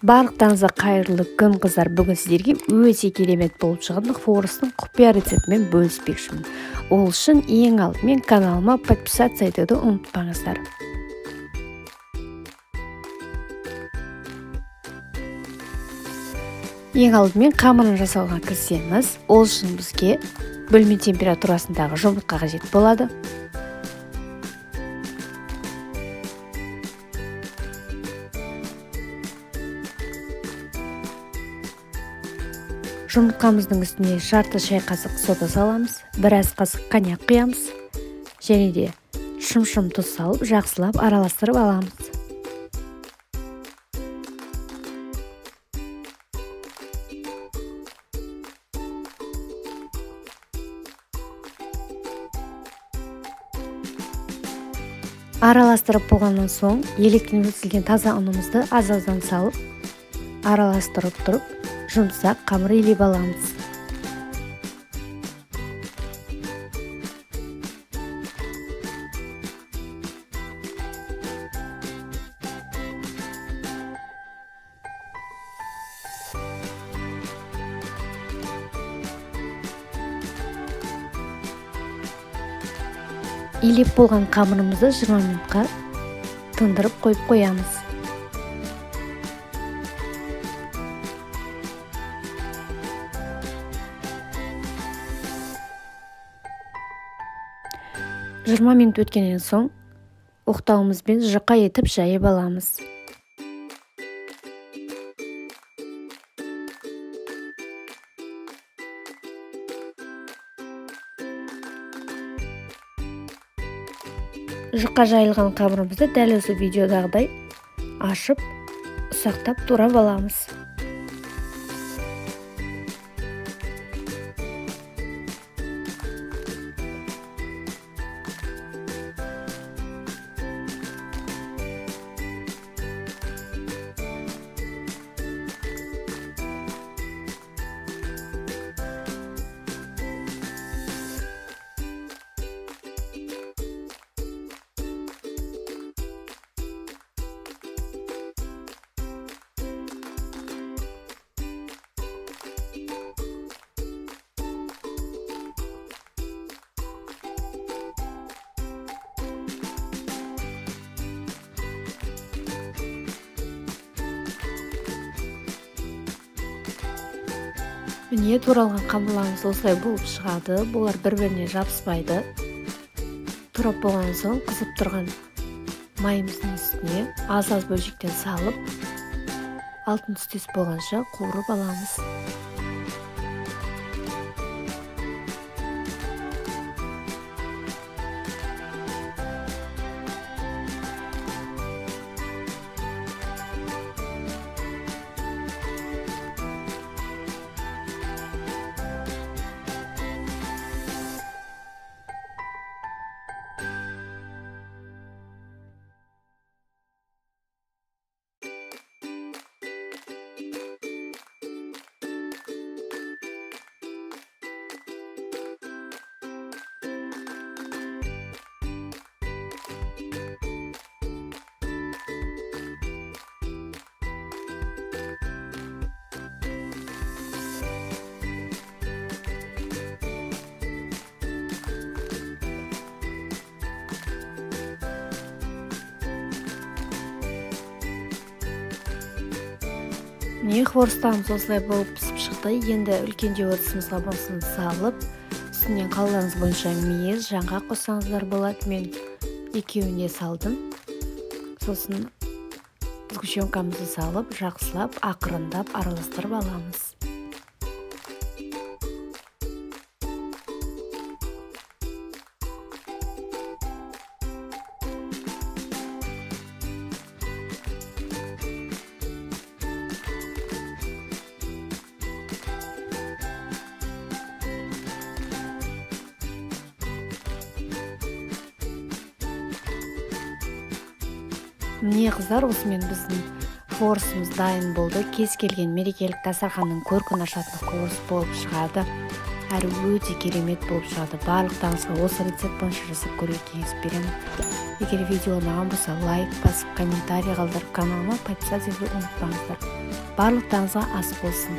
Барлықтарыңызға қайырлы күн, қыздар. Бүгін сіздерге өте керемет болып шығатын хворостың құпия рецептімен бөліспекшімін. Ол үшін ең алдымен каналыма подписаться етуді ұмытпаңыздар. Ең алдымен қамырын жасауға кірісеміз. Ол үшін бізге бөлме температурасындағы жұмыртқа қажет болады. Жұмыртқамыздың үстіне жарты шай қасық сода саламыз, біраз қасық коньяк құямыз және де шым-шым тұз салып жақсылап араластырып аламыз. Араластырып болғаннан соң електен өткізілген таза ұнымызды аз-аздан салып араластырып тұрып жұмсақ қамыр илеп аламыз. Илеп болған қамырымызды 20 минутқа тындырып қойып қоямыз. Жиырма минут өткеннен соң оқтауымызбен жұқа етіп жайып аламыз. Жұқа жайылған қамырымызды дәл осы видеодағыдай ашып, ұсақтап турап аламыз. Міне, туралған қамырларымыз осылай болып шығады. Бұлар бір-біріне жабыспайды. Турап болған соң қызып тұрған майымыздың үстіне аз-аз бөлшектен салып, алтын түстес болғанша қуырып аламыз. Міне, хворостарымыз осылай болып пісіп шықты. Енді үлкендеу ыдысымызға бұнысын салып, үстінен қалаларыңыз бойынша мейіз, жаңғақ қоссаңыздар болады. Мен екеуіне салдым. Сосын сгущенкамызды салып, жақсылап, ақырындап араластырып аламыз. Міне, қыздар, осымен біздің хворостымыз дайын болды. Кез келген мерекелік дастарханның көркін ашатын хворост болып шығады. Әрі өте керемет болып шығады. Барлықтарыңызға осы рецепт бойынша жасап көруге кеңес беремін. Егер видео ұнаған болса, лайк басып, комментарий қалдырып, каналыма подписаться етуді ұмытпаңыздар. Барлықтарыңызға ас болсын.